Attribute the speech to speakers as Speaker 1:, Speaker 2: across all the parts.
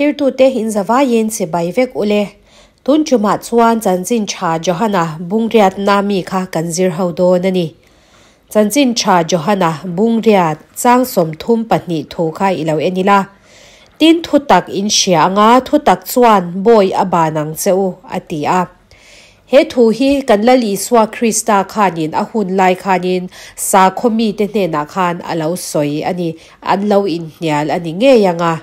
Speaker 1: Thlirtute in zavaiin chibai vek ule. Tun tumah chuan Chanchin Tha Johana bungriatna mi kha kan zir ho dawn a ni. Chanchin Tha Johana bungriat chang 32 thu kha i lo en ila. Tin thutak in hria anga thutak chuan bawi a ban ang che u, a ti a. He thu hi kan Lal Isua Krista khanin a hun lai khanin sakhaw mite hnenah khan a lo sawi a ni, an lo inhnial a ni ngei ang a.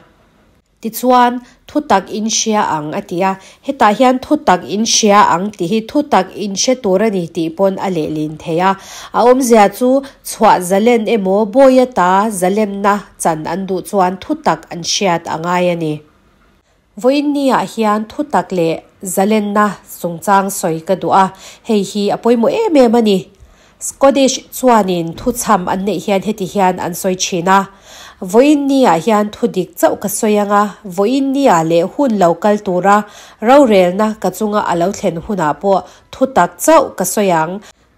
Speaker 1: Tichuan, thutak in hria ang a ti a, hetah hian thutak in hria ang tih hi thutak in hre tur a ni tih pawn a lehlin thei a. A awmzia chu chhuah zalen emaw bawi ata zalemna chan an duh chuan thutak an hriat a ngai a ni. Vawiin niah hian thutak leh zalenna chungchang sawi ka duh a, hei hi a pawimawh em em a ni. Scottish chuanin thuchham an neih hian heti hian an sawi thin a, Vawiin niah hian thu dik chauh ka sawi ang a, vawiin niah leh hun lo kal tura rorelna ka chunga a lo thlen hunah pawh thu tak chauh ka sawi ang,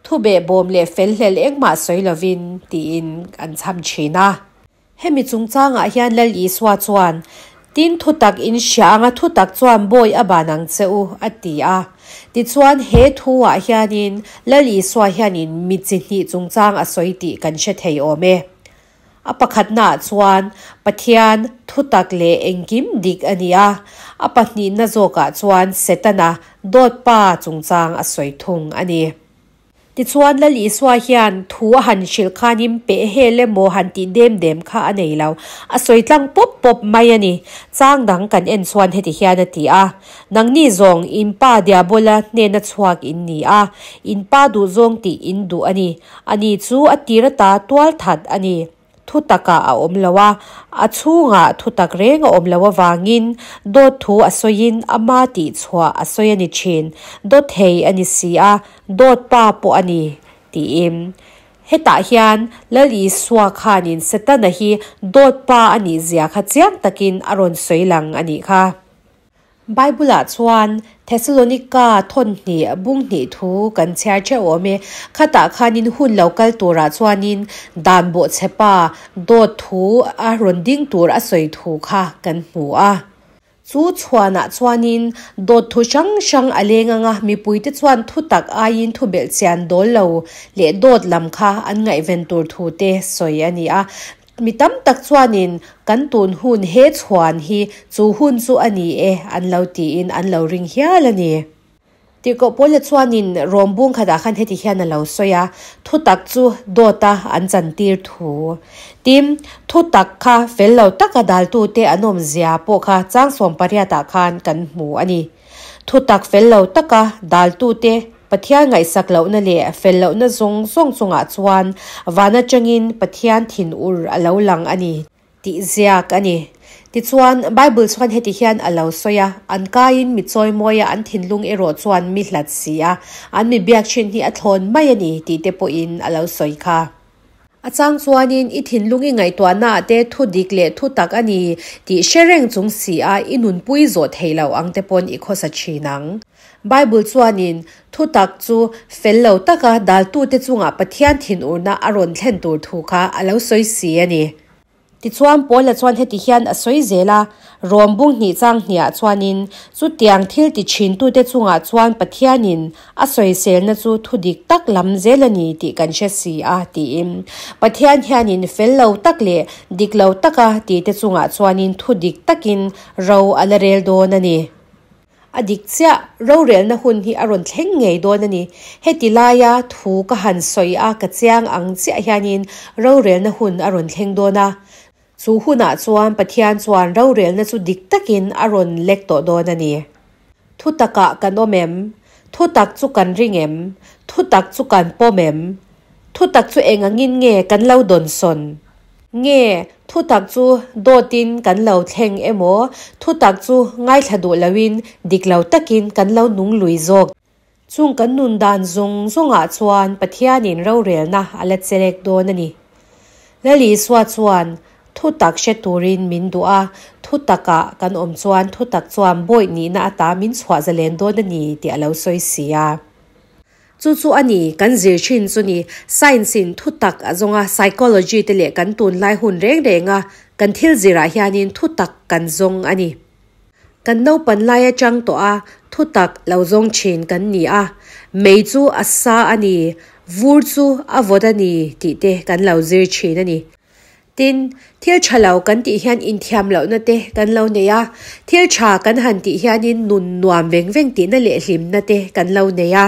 Speaker 1: thu behbawm leh felhlel engmah sawi lovin, tiin an chham thin a. Hemi chungchangah hian Lal Isua chuan, Tin thutak in hria anga thutak chuan bawi a ban ang che u, a ti a. Tichuan, he thu-ah hianin Lal Isua hianin mi chi hnih chungchang a sawi tih kan hre thei awm e. A pakhatnaah chuan Pathian thutak leh engkim dik a ni a, a pahnihna zawkah chuan Setana dawtpa chungchang a sawi thung a ni. Tichuan, Lal Isua hian thu a han hrilh khanin peh hel emaw han tih dem dem kha a nei lo. A sawi tlang pawp pawp mai a ni. Chang dang kan en chuan heti hian a ti a, Nangni zawng in pa Diabola hnena chhuak in ni a, in pa duhzawng tih in duh a ni. Ani chu a tir ata tual that a ni. Thutakah a awm lo a, a chhungah thutak reng a awm lo avangin dawt thu a sawiin ama tih chhuah a sawi a ni thin. Dawt thei a ni si a, dawt pa pawh a ni, tiin. Hetah hian Lal Isua khanin Setana hi dawt pa a nih zia kha chiang takin a rawn sawi lang a nih kha. Bible-ah chuan Thessalonika thawn hnih bung hnih thu kan chhiar theuh awm e. Khatah khanin hun lo kal turah chuanin dan bawhchhepa dawt thu a rawn ding tur a sawi thu kha kan hmu a. Chu chhuanah chuanin dawt thu hrang hrang a leng anga mipuite chuan thu tak aiin thu belhchian dawl lo leh dawt lam kha an ngaihven tur thu te sawi a ni a. Mi tam tak chuanin kan tun hun he chhuan hi chu hun chu a ni e an lo tiin an lo ring hial a ni. Tirhkoh Paula chuanin Rom bung khatah khan heti hian a lo sawi a, Thutak chu dawta an chantir thu. Tin, thutak kha fel lo taka daltute an awmzia pawh kha chang 18 ah khan kan hmu a ni. Thutak fel lo taka daltute Pathian ngaihsak lohna leh fel lohna zawng zawng chungah chuan van atangin Pathian thinur a lo lang a ni tih ziak a ni. Tichuan, Bible chuan heti hian a lo sawi a, An kaiin mi chawimawi a, an thinlung erawh chuan mi hlat si a, an mi biak thin hi a thlawn mai a ni tih te pawhin a lo sawi kha. A chang chuanin i thinlung i ngaihtuahnaah te thu dik leh thu tak a ni tih hre reng chung si a i nunpui zawh theih loh ang te pawn i khawsa thin ang. Bible chuanin thu tak chu fel lo taka daltute chungah Pathian thinurna a rawn thlen tur thu kha a lo sawi si a ni. Tichuan, Paula chuan heti hian a sawi zel a, Rom bung hnih chang hniah chuanin, chutiang thil ti thintute chungah chuan Pathianin a sawiselna chu thu dik tak lam zel a ni tih kan hre si a, tiin. Pathian hianin fel lo tak leh dik lo taka tite chungah chuanin thu dik takin ro a la rel dawn a ni. A dik chiah, rorelna hun hi a rawn thleng ngei dawn a ni. Heti laia thu ka han sawi a ka chiang ang chiah hianin rorelna hun a rawn thleng dawn a. Chu hunah chuan Pathian chuan rorelna chu dik takin a rawn lek tawh dawn a ni. Thu takah kan awm em? Thu tak chu kan ring em? Thu tak chu kan pawm em? Thu tak chu eng angin nge kan lo dawnsawn? Nge, thutak chu dawtin kan lo thleng emaw, thutak chu ngaithla duh loin dik lo takin kan lo nung lui zawk. Chung kan nun dan zawng zawngah chuan Pathianin rorelna a la chelek dawn a ni. Lal Isua chuan thutak hre turin min duh a, thutakah kan awm chuan thutak chuan bawih nihna ata min chhuah zalen dawn a ni tih a lo sawi si a. Chu chu a ni, kan zir thin chu ni. Science in thutak a zawng a, psychology te leh kan tunlai hun reng reng a kan thil zirah hianin thutak kan zawng a ni. Kan naupan lai atang tawh a thutak lo zawng thin kan ni a, mei chu a sa a ni, vur chu a vawt a ni tih te kan lo zir thin a ni. Tin, thil tha lo kan tih hian inthiam lohna te kan lo nei a, thil tha kan han tih hianin nun nuam veng veng tihna leh hlimna te kan lo nei a.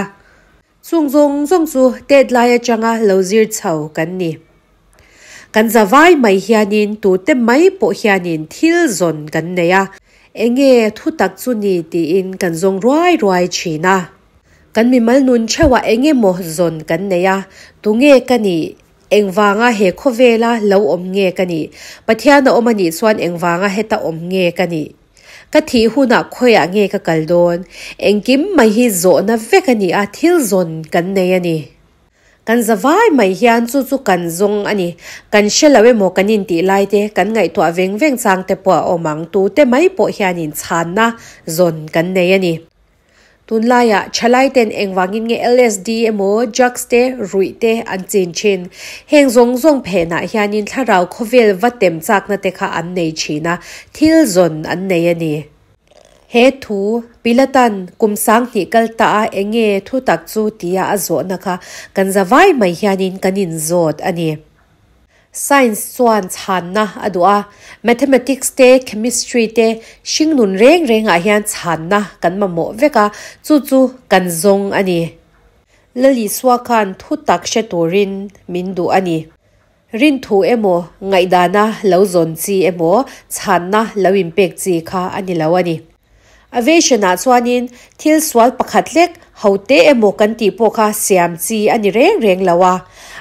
Speaker 1: Chung zawng zawng chu tet lai atanga lo zir chho kan ni. Kan zavai mai hianin tute mai pawh hianin thil zawn kan nei a, enge thutak chu ni tiin kan zawng ruai ruai thin a. Kan mimal nun theuhah enge maw zawn kan nei a, tunge ka nih, engvanga he khawvela lo awm nge ka nih, Pathian a awm anih chuan engvanga heta awm nge ka nih. Ka thih hunah khawiah nge ka kal dawn? Engkim mai hi zawhna vek a ni a, thil zawn kan nei a ni. Kan za vai mai hian chu chu kan zawng a ni. Kan hre lo emaw kan intih lai te, kan ngaihtuah veng veng chang te pawh a awm ang. Tute mai pawh hianin chhanna zawn kan nei a ni. Tunlaiah thalaiten engvangin nge LSD emaw drugs te, ruih te an chin thin? Heng zawng zawng phenah hianin thlarau khawvel va tem chakna te kha an nei thin a, thil zawn an nei a ni. He thu, Pilatan kum 2000 kal ta a enge thu tak chu tia a zawhna kha kan za vai mai hianin kan inzawt a ni. Science chuan chhanna a duh a, Mathematics te, Chemistry te, hringnun reng rengah hian chhanna kan mamawh vek a, chu chu kan zawng a ni. Lalisua khan thu tak hre turin min duh a ni. Rinthu emaw, ngaihdana lo zawn chi emaw, chhanna lo inpek chi kha a ni lo a ni. Aviation-ah chuanin thil sual pakhat hlek hote emaw kan tih pawh kha siam chi a ni reng reng lo a.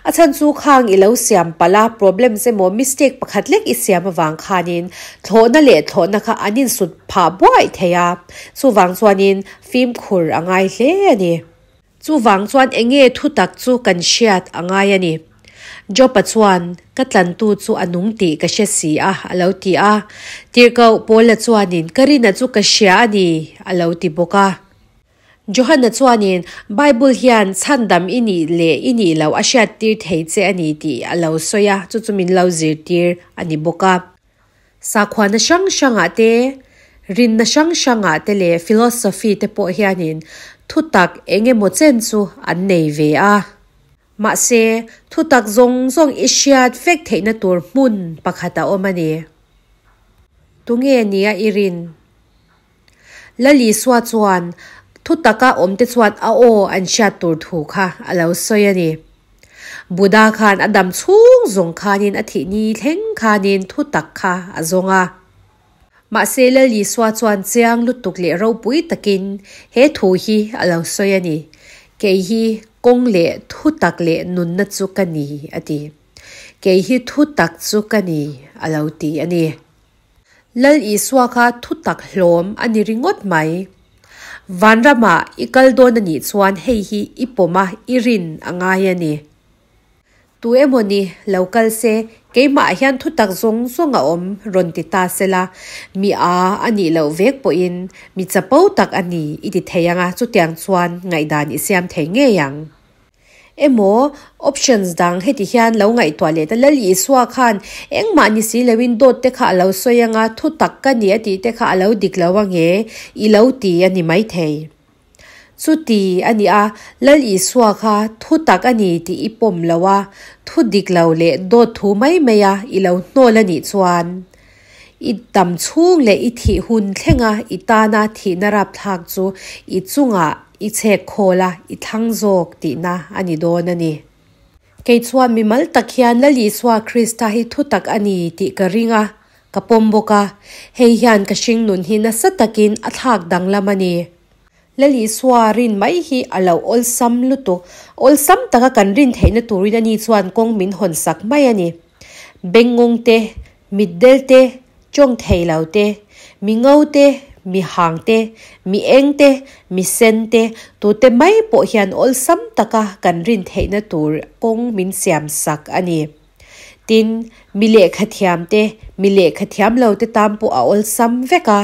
Speaker 1: A chhan chu khang i lo siam palh a, problems emaw mistake pakhat hlek i siam avang khanin thlawhna leh thlawhna kha an insut phah buaih thei a. Chuvang chuanin fimkhur a ngai hle a ni. Chuvang chuan enge thutak chu kan hriat a ngai a ni. Job-a chuan, Ka tlantu chu a nung tih ka hre si a, a lo ti a. Tirhkoh Paula chuanin, Ka rina chu ka hria a ni, a lo ti bawk a. Johana chuanin, Bible hian chhandam i nih leh i nih loh a hriattir thei che a ni tih a lo sawi a, chu chu min lo zirtir a ni bawk a. Sakhuana hrang hrangah te, rinna hrang hrangah te leh philosophy te pawh hianin thutak eng emaw chen chu an nei ve a. Mahse, thutak zawng zawng i hriat vek theihna tur hmun pakhat a awm a ni. Tunge nia i rin? Lalisua chuan thutaka awmte chuan a aw an hriat tur thu kha a lo sawi a ni. Buddha khan a dam chhung zawng khanin a thih ni thleng khanin thutak kha a zawng a. Mahse Lalisua chuan chiang lutuk leh ropui takin he thu hi a lo sawi a ni, Kei hi kawng leh thutak leh nunna chu ka ni, a ti. Kei hi thutak chu ka ni, a lo ti a ni. Lal Isua kha thutak hlawm a ni ringawt mai. Vanramah i kal dawn a nih chuan hei hi i pawm a, i rin a ngai a ni. Tu emaw ni lo kal se, keimah hian thutak zawng zawng a awm rawn ti ta sela, mi a a nih loh vek pawhin mi chapo tak a ni i ti thei ang a, chutiang chuan ngaihdan i siam thei ngei ang. Emaw, options dang heti hian lo ngaihtuah leh ta Lal Isua khan engmah ni si loin dawt te kha a lo sawi anga thu tak ka ni a tih te kha a lo dik lo ange i lo ti a ni maithei. Chuti a ni a, Lal Isua kha thu tak a ni tih i pawm lo a, thu dik lo leh dawt thu mai mai a i lo hnawl a nih chuan i dam chhung leh i thih hun thlenga i tana thihna rapthlak chu i chungah i chhek khawl a, i thlang zawk tihna a ni dawn a ni. Kei chuan mimal tak hian Lal Isua Krista hi thutak a ni tih ka ring a, ka pawm bawk a. Hei hian ka hringnun hi nasa takin a thlak danglam a ni. Lal Isua rin mai hi a lo awlsam lutuk. Awlsam taka kan rin theihna turin ani chuan kawng min hawnsak mai a ni. Bengngawng te, mitdel te, tawng thei lo te, mi ngo te, mi hang te, mi eng te, mi sen te, tute mai pawh hian awlsam taka kan rin theihna tur kawng min siam sak a ni. Tin, mi lehkha thiam te, mi lehkha thiam lo te tan pawh a awlsam vek a.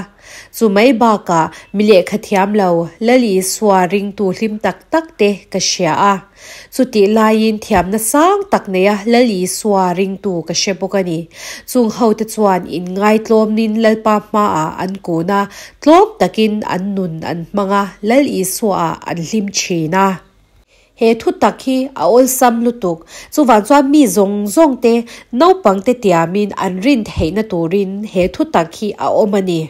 Speaker 1: Chu mai bakah mi lehkha thiam lo, Lal Isua ringtu hlim tak tak te ka hria a. Chutih laiin thiamna sang tak neia Lal Isua ringtu ka hre bawk a ni. Chung hote chuan inngaitlawmnin Lalpa hmaah an kun a, tlawm takin an nun an hmang a, Lal Isuaah an hlim thin a. He thu tak hi a awlsam lutuk. Chuvang chuan mi zawng zawng te, naupang te tiamin an rin theihna turin he thu tak hi a awm a ni.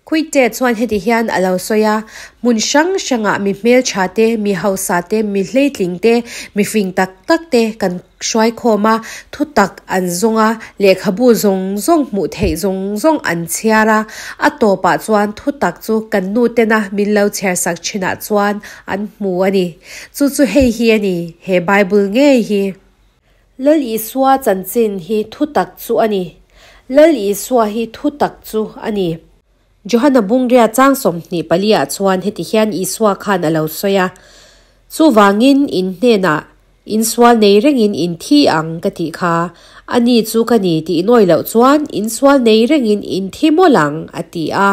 Speaker 1: Khuite chuan heti hian a lo sawi a, Hmun hrang hrangah mi hmeltha te, mi hausa te, mi hleitling te, mi fing tak tak te kan hruai khawm a, thu tak an zawng a, lehkhabu zawng zawng hmuh theih zawng zawng an chhiar a, a tawpah chuan thu tak chu kan nu tena min lo chhiarsak thinah chuan an hmu a ni. Chu chu hei hi a ni, he Bible ngei hi. Lal Isua chanchin hi thu tak chu a ni. Lal Isua hi thu tak chu a ni. Johana Bungria chang 24 ah chuan heti hian Isua khan a lo sawi a, Chuvangin in hnenah, Insual nei rengin in thi ang ka tih kha, a ni chu ka ni tih nawi loh chuan insual nei rengin in thi mawlh ang, a ti a.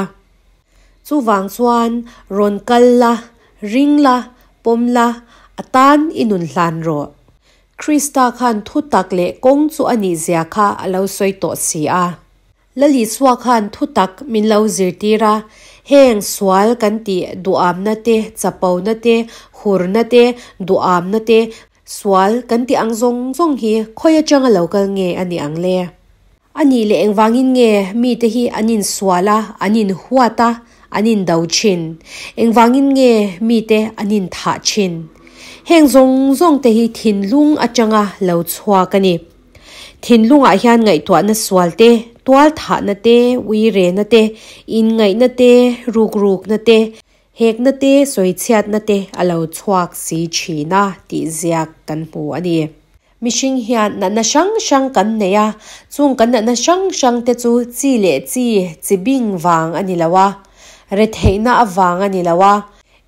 Speaker 1: Chuvang chuan rawn kal la, ring la, pawm la, a tan i nun hlan rawh. Krista khan thutak leh kawng chu a nih zia kha a lo sawi tawh si a. Lal Isua khan thutak min lo zirtir a, heng sual kan tih duhamna te, chapona te, hurna te, duhamna te, sual kan tih ang zawng zawng hi khawi atanga lo kal nge a nih ang le? A nih leh engvangin nge mite hi an insual a, an inhuat a, an indo thin? Engvangin nge mite an inthah thin? Heng zawng zawng te hi thinlung atanga lo chhuak a ni. Thinlungah hian ngaihtuahna sual te, tualthahna te, uirena te, inngaihna te, rukrukna te, hekna te, sawichhiatna te a lo chhuak si thin a tih ziak kan hmu a ni. Mihring hian natna hrang hrang kan nei a, chung kan natna hrang hrang te chu chi leh chi, chi bing vang a ni lo a, retheihna avang a ni lo a,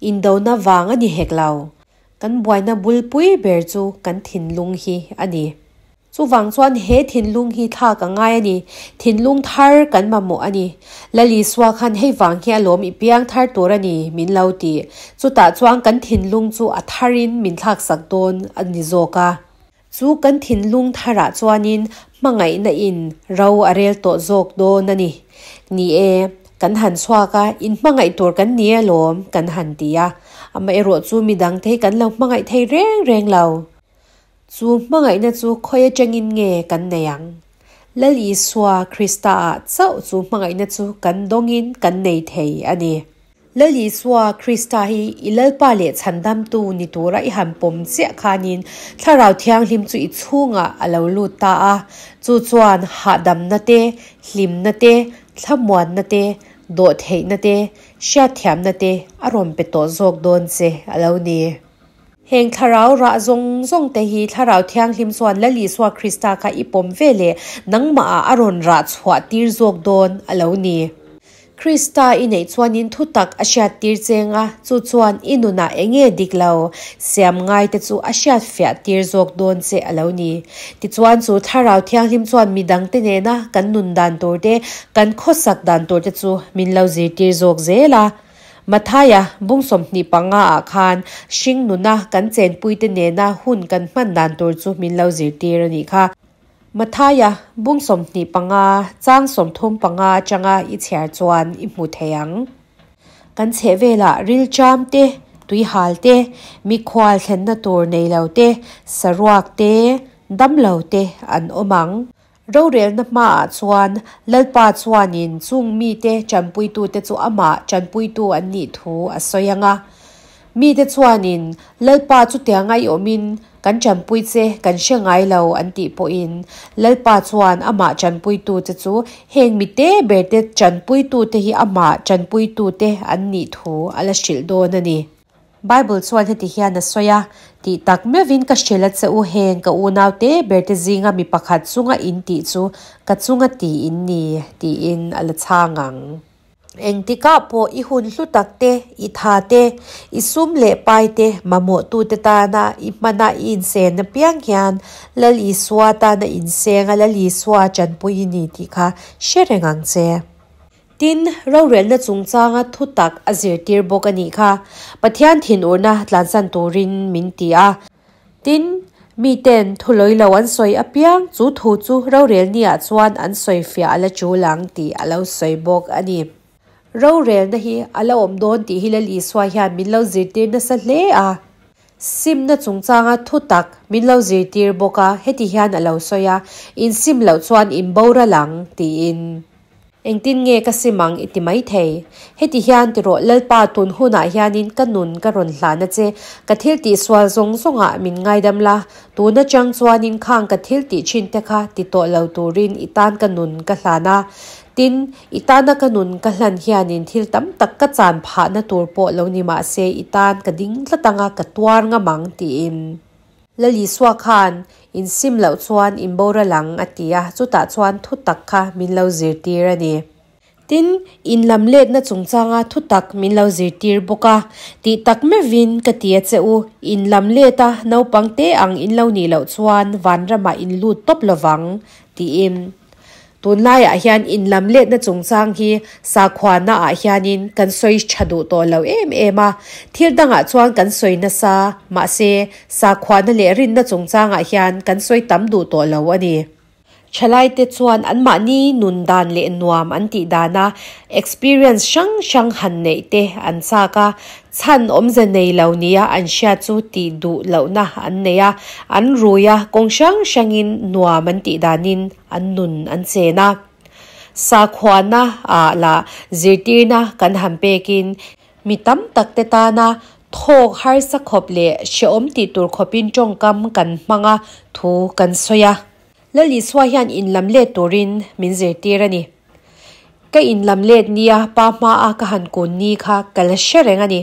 Speaker 1: indona vang a ni hek lo. Kan buaina bulpui ber chu kan thinlung hi a ni. Chuvang chuan he thinlung hi thlak a ngai a ni. Thinlung thar kan mamawh a ni. Lal Isua khan hei vang hi a lawm i piang thar tur a ni min lo ti. Chutah chuan kan thinlung chu a tharin min thlaksak dawn a ni zawk a. Chu kan thinlung tharah chuanin hmangaihna in ro a rel tawh zawk dawn a ni. Ni e, kan han chhuak a, in hmangaih tur kan ni alawm kan han ti a. Amaherawh chu midangte hi kan lo hmangaih thei reng reng lo. Chu hmangaihna chu khawi atangin nge kan nei ang? Lal Isua Krista-ah chauh chu hmangaihna chu kan dawngin kan nei thei a ni. Lal Isua Krista hi i Lalpa leh Chhandamtu ni tura i han pawm chiah khanin Thlarau Thianghlim chu i chhungah a lo lut ta a, chu chuan hahdamna te, hlimna te, thlamuanna te, dawhtheihna te, hriatthiamna te a rawn pe tawh zawk dawn che a lo ni. Heng thlarau rah zawng zawng te hi Thlarau Thianghlim chuan Lal Isua Krista kha i pawm ve leh nangmahah a rawn rah chhuah tir zawk dawn a lo ni. Krista i neih chuanin thutak a hriat tir cheng a, chu chuan i nunah eng nge dik lo siam ngai te chu a hriat fiah tir zawk dawn che a lo ni. Tichuan chu Thlarau Thianghlim chuan midangte nena kan nun dan tur te, kan khawsak dan tur te chu min lo zirtir zawk zel a. Mathaia bung 25 ah khan hring nuna kan chenpuite nena hun kan hman dan tur chu min lo zirtir a nih kha. Mathaia bung 25 chang 35 atanga i chhiar chuan i hmu thei ang. Kan chhehvelah rilṭam te, tuihal te, mikhual thlenna tur nei lo te, saruak te, damlo te an awm ang. Rorelna hmaah chuan Lalpa chuanin chung mite tanpuitute chu amah tanpuitu an nih thu a sawi ang a. Mite chuanin Lalpa chutianga i awmin kan tanpui che kan hre ngai lo an tih pawhin Lalpa chuan amah tanpuitute chu heng mite berte tanpuitute hi amah tanpuitute an nih thu a la hrilh dawn a ni. Bible chuan heti hian a sawi a, Tih tak meuhin ka hrilh a che u, heng ka unaute berte zinga mi pakhat chunga in tih chu ka chunga ti in ni, tiin a la chhang ang. Engtikah pawh i hun hlu tak te, i tha te, i sum leh pai te mamawhtute tana i hmana i insen apiang hian Lal Isua tana inseng a, Lal Isua chanpui i ni tih kha hre reng ang che. Tin, rorelna chungchanga thutak a zirtir bawk a nih kha. Pathian thinurna tlansan turin min ti a. Tin, miten thu lawi lo an sawi apiang chu thu chu rorelniah chuan an sawi fiah a la tul ang tih a lo sawi bawk a ni. Rorelna hi a la awm dawn tih hi Lal Isua hian min lo zirtir nasa hle a. Simna chungchanga thutak min lo zirtir bawk a, heti hian a lo sawi a, In sim loh chuan in boral ang, tiin. Engtin nge ka sim ang i ti maithei. Heti hian tirawh Lalpa tun hunah hianin ka nun ka rawn hlan a che, ka thil tihsual zawng zawngah min ngaidam la, tun atang chuanin khang ka thil tih thin te kha ti tawh lo turin i tan ka nun ka hlan a. Tin, i tana ka nun ka hlan hianin thil tam tak ka chan phahna tur pawh lo ni mah se i tan ka ding tlat anga ka tuar ngam ang tiin. Lal Isua khan, In sim loh chuan in boral ang, a ti a, chutah chuan thutak kha min lo zirtir a ni. Tin, in lam letna chungchanga thutak min lo zirtir bawk a, tih tak meuhin ka ti a che u, in lam let a naupang te ang in lo nih loh chuan vanramah in lut tawp lovang, tiin. Tunlaiah hian inlamletna chungchang hi sakhuanaah hianin kan sawi tha duh tawh lo em em a, thil dangah chuan kan sawi nasa, mahse sakhuana leh rinna chungchangah hian kan sawi tam duh tawh lo a ni. Thalaite chuan anmahni nun dan leh nuam an tih dana experience hrang hrang han neih te an chak a, Chhan awmze nei lo nia an hriat chu tih duh lohna an nei a, an rui a, kawng hrang hrangin nuam an tih danin an nun an chen a. Sakhuana ah lah zirtirna kan han pekin mi tam tak te tana thawk harsa khawp leh hrehawm tih tur khawpin tawngkam kan hmang a, thu kan sawi a. Lal Isua hian inlam let turin min zirtir a ni. Ka inlam let nia pa hmaa ka han kun ni kha ka la hre reng a ni.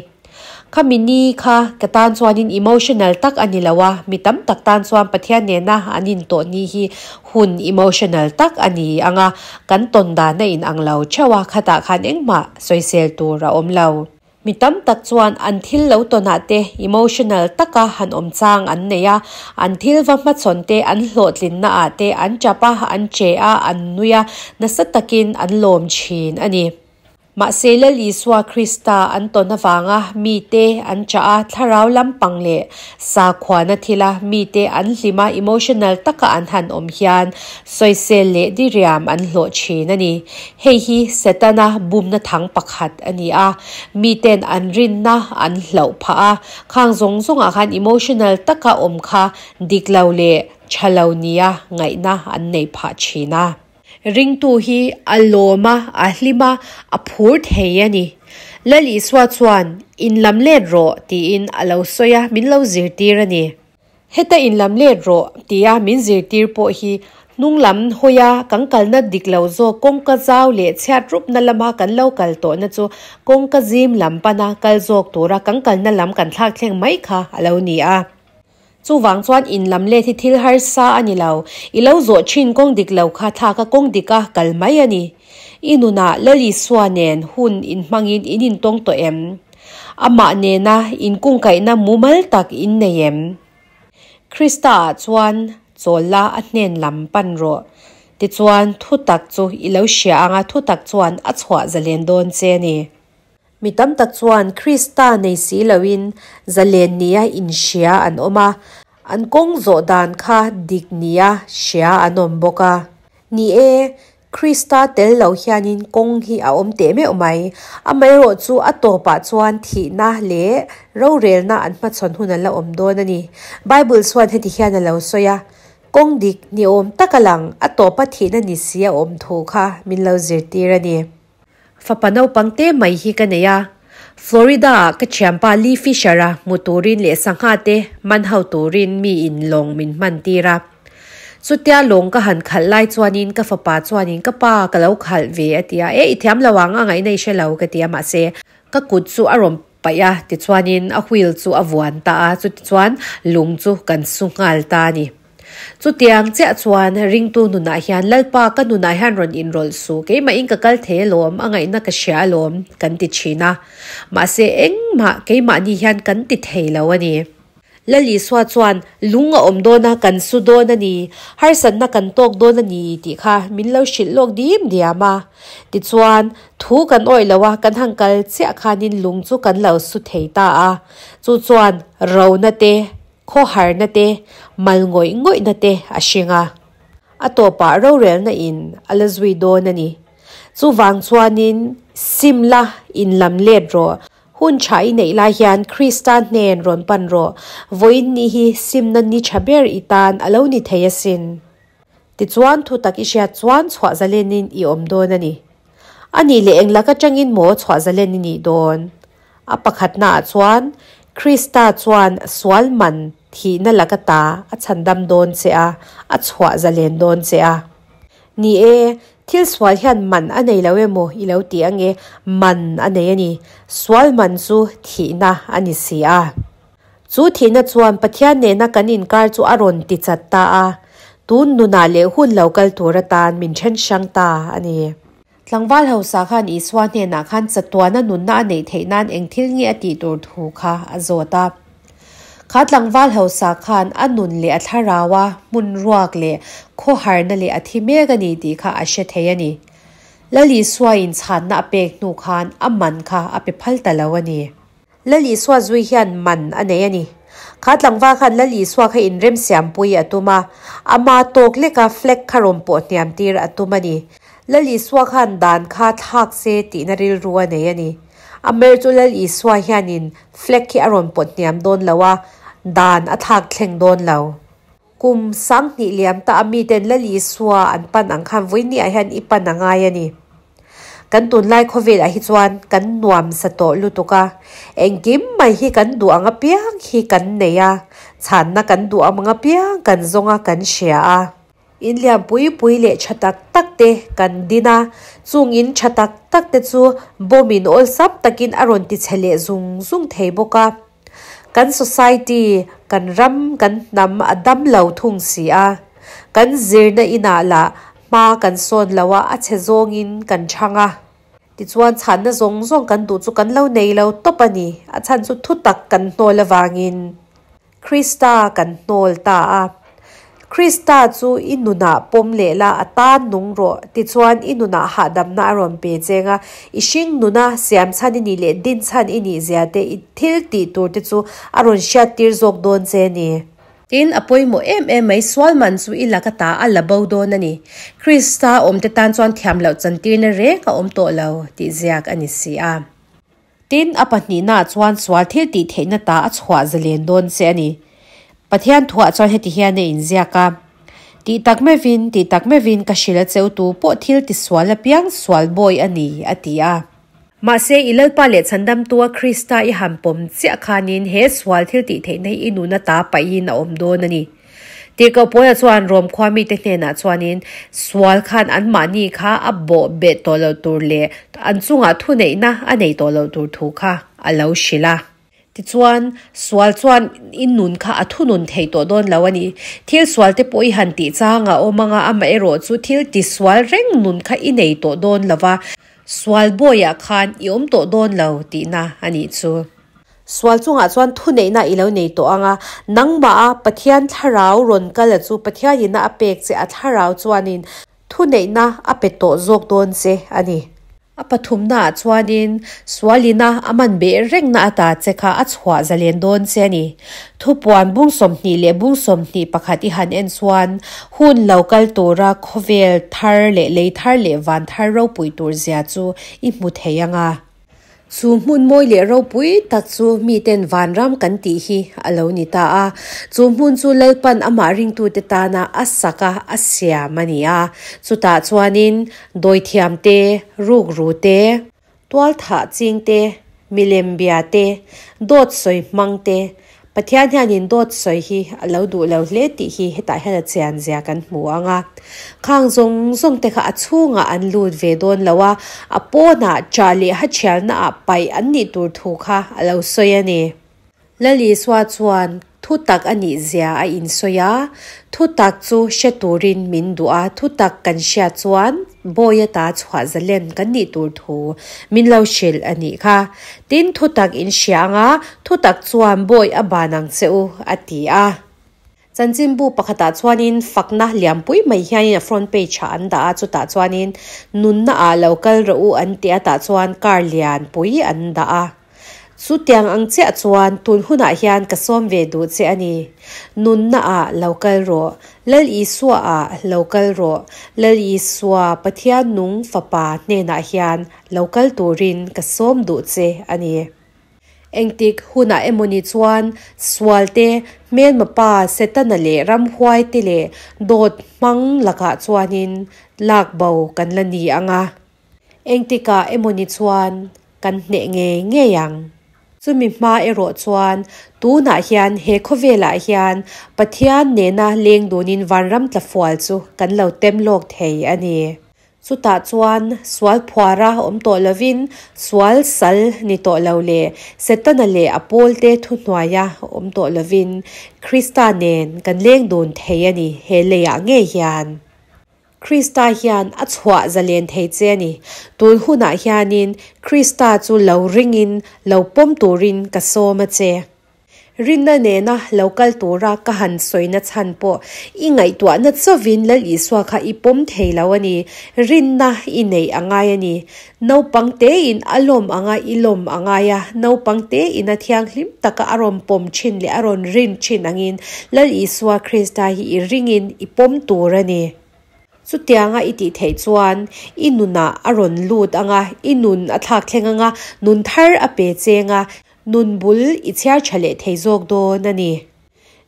Speaker 1: Khami ni kha ka tan chuanin emotional tak a ni lo a, mi tam tak tan chuan Pathian nena an intawh ni hi hun emotional tak a ni ang a, kan tawn dan a inang lo theuh a, khatah khan engmah sawisel tur a awm lo. Mi tam tak chuan an thil lo tawnah te emotional taka han awm chang an nei a, an thil va hmachhawn te an hlawhtlinna ah te an tap a, an che a, an nui a, nasa takin an lawm thin a ni. Mahse Lal Isua Krista an tawn avanga mite an chah a, thlarau lampang leh sakhuana thila mite an hlim a, emotional taka an han awm hian sawisel leh diriam an hlawh thin a ni. Hei hi Setana bumna thang pakhat a ni a, miten an rinna an hlauh phah a, khang zawng zawngah khan emotional taka awm kha dik lo leh tha lo nia ngaihna an nei phah thin a. Ringtu hi a lawm a, a hlim a, a phur thei a ni. Lal Isua chuan, In lam let rawh, tiin a lo sawi a, min lo zirtir a ni. Heta inlam let rawh tia min zirtir pawh hi hnunglam hawia kan kalna dik lo zawk kawngka zau leh chhiat rupna lama kan lo kal tawhna chu kawngka zim lam pana kal zawk tura kan kalna lam kan thlak thleng mai kha a lo ni a. Chuvang chuan inlam let hi thil harsa a ni lo, i lo zawh thin kawng dik lo kha thlaka kawng dika kal mai a ni. I nunah Lal Isua nen hun inhmangin in intawng tawh em? Amah nena inkungkaihna mumal tak in nei em? Krista-ah chuan chawl la a hnen lam pan rawh. Tichuan, thutak chu i lo hria anga thutak chuan a chhuah zalen dawn che a ni. Mi tam tak chuan Krista nei si loin zalen nia inhria an awm a, an kawng zawh dan kha dik nia hria an awm bawk a. Ni e, Krista tel lo hianin kawng hi a awm teh meuh mai. Amaherawh chu a tawpah chuan thihna leh rorelna an hmachhawn hun a la awm dawn a ni. Bible chuan heti hian a lo sawi a, Kawng dik ni awm tak a lang, a tawpa thihna ni si a awm thu kha min lo zirtir a ni. Fapa naupang te mai hi ka nei a, Florida-ah ka thianpa Lee Fisher-a hmu turin leh sangha te man ho turin miin lawng min hman tir a. Chutia lawng ka han khalh lai chuanin ka fapa chuanin ka pa ka lo khalh ve a ti a, e i thiam lo ang a ngaihna i hre lo ka ti a mahse ka kut chu a rawn paih a tichuanin a wheel chu a vuan ta a chutichuan lung chu kan su nghal ta a ni. Chutiang chiah chuan ringtu nunah hian Lalpa ka nunah hian rawn inrawlh suh keimahin ka kal thei alawm a ngaihna ka hria alawm kan ti thin a mahse engmah keimahni hian kan ti thei lo a ni. Lal Isua chuan lung a awm dawn a, kan su dawn a ni, harsatna kan tawk dawn a ni tih kha min lo hrilh lawk dim diam a. Tichuan, thu kan awih lo a, kan han kal chiah khanin lung chu kan lo su thei ta a. Chu chuan rona te, khawharna te, mal ngawih ngawihna te a hring a. A tawpah rorelna in a la zui dawn a ni. Chuvang chuanin sim la in lam let rawh. Hun tha i neih lai hian Krista hnen rawn pan rawh. Vawiin ni hi simna ni tha ber i tan a lo ni thei asin. Tichuan thu tak i hriat chuan chhuah zalenin i awm dawn a ni. A nih leh englak atangin maw chhuah zalen i nih dawn? A pakhatnaah chuan Krista chuan sual man thihna laka ta a chhandam dawn che a, a chhuah zalen dawn che a. Ni e, thil sual hian man a nei lo emaw i lo ti ange, man a nei a ni. Sual man chu thihna a ni si a. Chu thihna chuan Pathian nena kan inkar chu a rawn ti chat ta a, tun nunah leh hun lo kal tur atan min then hrang ta a ni. Tlangval hausa khan Isua hnenah khan chatuana nunna a neih theih nan eng thil nge a tih tur thu kha a zawt a. Kha tlangval hausa khan a nun leh a thlarau a hmun ruak leh khawharna leh a thi mek a ni tih kha a hre thei a ni. Lal Isua in chhanna a pek hnu khan a man kha a pe phal ta lo a ni. Lal Isua zui hian man a nei a ni. Kha tlangval khan Lal Isua kha inremsiampui a tum a, ama tawk leka flag kha rawn pawh hniam tir a tum a ni. Lal Isua khan dan kha thlak se tihna rilru a nei a ni. A mer chu Lal Isua hianin flag hi a rawn pawt hniam dawn lo a, dan a thlak thleng dawn lo. Kum 2000 liam ta a miten Lal Isua an pan ang khan vawinia hian i pan a ngai a ni. Kan tunlai khawvelah hi chuan kan nuam sa tawh lutuk a, engkim mai hi kan duh ang apiang hi kan nei a, chhanna kan duh ang apiang kan zawng a kan hria a. In lian pui pui leh tha tak tak te kan din a, chung in tha tak tak te chu bomb in awlsam takin a rawn ti chhe leh zung zung thei bawk a. Kan society, kan ram, kan hnam a dam lo thung si a. Kan zirna inah lah hma kan sawn lo a, a chhe zawngin kan chhang a. Tichuan chhanna zawng zawng kan duh chu kan lo nei lo tawp a ni. A chhan chu thutak kan hnawl avangin Krista kan hnawl ta a. Krista chu i nunah pawm leh la, a tan nung rawh. Tichuan i nunah hahdamna a rawn pe cheng a, i hring nuna siam chhan i nih leh din chhan i nih zia te, i thil tih tur te chu a rawn hriat tir zawk dawn che a ni. Tin, a pawimawh em em mai, sual man chu i laka ta a la bo dawn a ni. Krista awmte tan chuan thiam loh chantirna reng a awm tawh lo tih ziak a ni si a. Tin, a pahnihnaah chuan sual thil tih theihna ta a chhuah zalen dawn che a ni. Pathian thuah chuan heti hian a inziak a, Tih tak meuhin, tih tak meuhin ka hrilh a cheu tu pawh thil tisual apiang sual bawi a ni, a ti a. Mahse, i Lalpa leh Chhandamtua Krista i han pawm chiah khanin he sual thil tih theihna hi i nuna ta pahin a awm dawn a ni. Tirhkoh Paula chuan Rom khua mite hnenah chuanin sual khan anmahni kha a bawh beh tawh loh tur leh an chungah thuneihna a nei tawh loh tur thu kha a lo hrilh a. Tichuan, sual chuan i nun kha a thunun thei tawh dawn lo a ni. Thil sual te pawh i han tih chang a awm anga amaherawh chu thil tisual reng nun kha i nei tawh dawn lo va, sual bawiah khan i awm tawh dawn lo tihna a nih chu. Sual chungah chuan thuneihna i lo nei tawh ang a, nangmah a Pathian thlarau rawn kal a chu Pathianina a pek che a thlarau chuanin thuneihna a pe tawh zawk dawn che a ni. A pathumnaah chuanin sualina a man beh rengna ata che kha a chhuah zalen dawn che a ni. Thupuan bung 20 leh bung 21 i han en chuan hun lo kal tura khawvel thar leh lei thar leh van thar ropui tur zia chu i hmu thei ang a. Chu hmun mawi leh ropui tak chu miten vanram kan tih hi a lo ni ta a. Chu hmun chu Lalpan amah ringtute tana a sak a, a siam a ni a. Chutah chuanin dawithiam te, rukru te, tualthah ching te, milem bia te, dawt sawi hmang te, Pathian hianin dawt sawi hi a lo duh lo hle tih hi hetah hian a chian zia kan hmu ang a. Khang zawng zawng te kha a chhungah an lut ve dawn lo a, a pawnah chah leh ha thialnaah paih an nih tur thu kha a lo sawi a ni. Lal Isua chuan thutak a nih zia a insawi a, thutak chu hre turin min duh a, thutak kan hriat chuan bawi ata chhuah zalen kan nih tur thu min lo hrilh a nih kha. Tin, thutak in hria ang a, thutak chuan bawi a ban ang che u, a ti a. Chanchinbu pakhatah chuanin fakna lianpui mai hianin a front page ah an dah a, chutah chuanin nunna ah lo kal rawh u an tih a tah chuan car lianpui an dah a. Chutiang ang chiah chuan tun hunah hian ka sawm ve duh che a ni. Nunna ah lo kal rawh, Lal Isua ah lo kal rawh, Lal Isua Pathian nung fapa hnenah hian lo kal turin ka sawm duh che a ni. Engtik hunah emawni chuan sualte, hmelma pa Setana leh ramhuaite leh dawt hmang lakah chuanin lak bo kan la ni ang a. Engtikah emawni chuan kan hneh ngei ngei ang. Chumi hma erawh chuan tunah hian he khawvelah hian Pathian nena leng dunin vanram tlafual chu kan lo tem lawk thei a ni. Chutah chuan sual phuara awm tawh lovin sual sal ni tawh lo leh Setana leh a pawlte thuhnuaia awm tawh lovin Krista nen kan leng dun thei a ni he leiah ngei hian. Krista hian a chhuah zalen thei che a ni. Tun hunah hianin Krista chu lo ringin lo pawm turin ka sawm a che. Rinna nena lo kal tura ka han sawina chhan pawh i ngaihtuahna chauhin Lal Isua kha i pawm thei lo a ni. Rinna i neih a ngai a ni. Naupang tein a lawm anga i lawm a ngai a, naupang tein a thianghlim taka a rawn pawm thin leh a rawn rin thin angin Lal Isua Krista hi i ringin i pawm tur a ni. Chutianga i tih theih chuan i nunah a rawn lut anga, i nun a thlak thleng anga, nun thar a pe cheng a, Nun bul i chhiar tha leh thei zawk dawn a ni.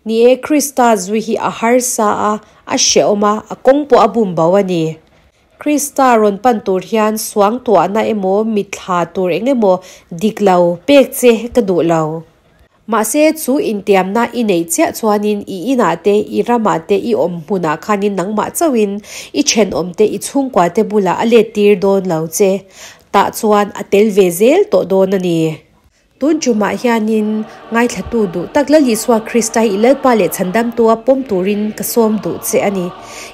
Speaker 1: Ni e, Krista zui hi a harsa a, a hrehawm a, a kawng pawh a bum bo a ni. Krista rawn pan tur hian suangtuahna emaw mitthla tur eng emaw dik lo pek che ka duh lo. Mahse, chu intiamna i neih chiah chuanin i inah te, i ramah te, i awm hmunah khanin nangmah chauhin i thenawmte, i chhungkuate bulah a let tir dawn lo che. Tah chuan a tel ve zel tawh dawn a ni. Tun tumah hianin ngaithlatu duh tak Lal Isua Krista hi i Lalpa leh Chhandamtua pawm turin ka sawm duh che a ni.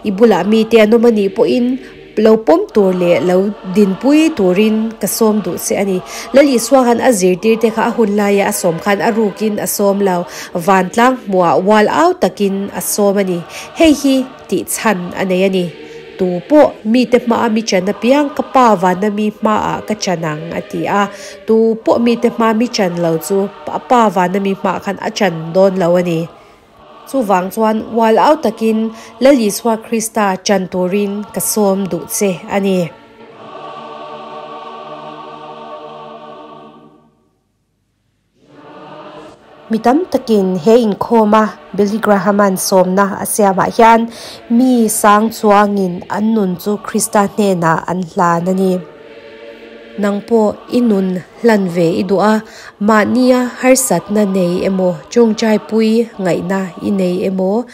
Speaker 1: I bulah mite an awm a nih pawhin lo pawm tur leh lo dinpui turin ka sawm duh che a ni. Lal Isua khan a zirtirte kha a hun laia a sawm khan a rukin a sawm lo, vantlang hmuhah ual au takin a sawm a ni. Hei hi tih chhan a nei a ni. Tu pawh mite hmaa mi chan apiang ka pa vana mi hmaah ka chan ang a ti a. Tu pawh mite hmaa mi chan lo chu a pa vana mi hmaah khan a chan dawn lo a ni. Chuvang chuan ual au takin Lal Isua Krista chan turin ka sawm duh che a ni. Mi tam takin he inkhawma Billy Graham-a'n sawmna a siamah hian mi sang chuangin an nun chu Krista hnenah an hlan a ni. Nang pawh i nun hlan ve i duh a, mahnia harsatna nei emaw, tawngtaipui ngaihna i nei emaw,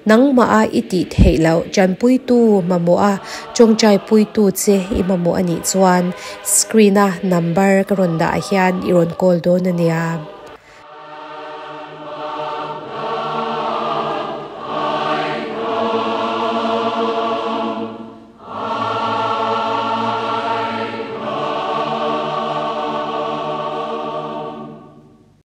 Speaker 1: Nangmah a i tih theih loh tanpuitu mamawh a tawngtaipuitu che i mamawh a nih chuan screen a number ka rawn dah ah hian i rawn call dawn a nia.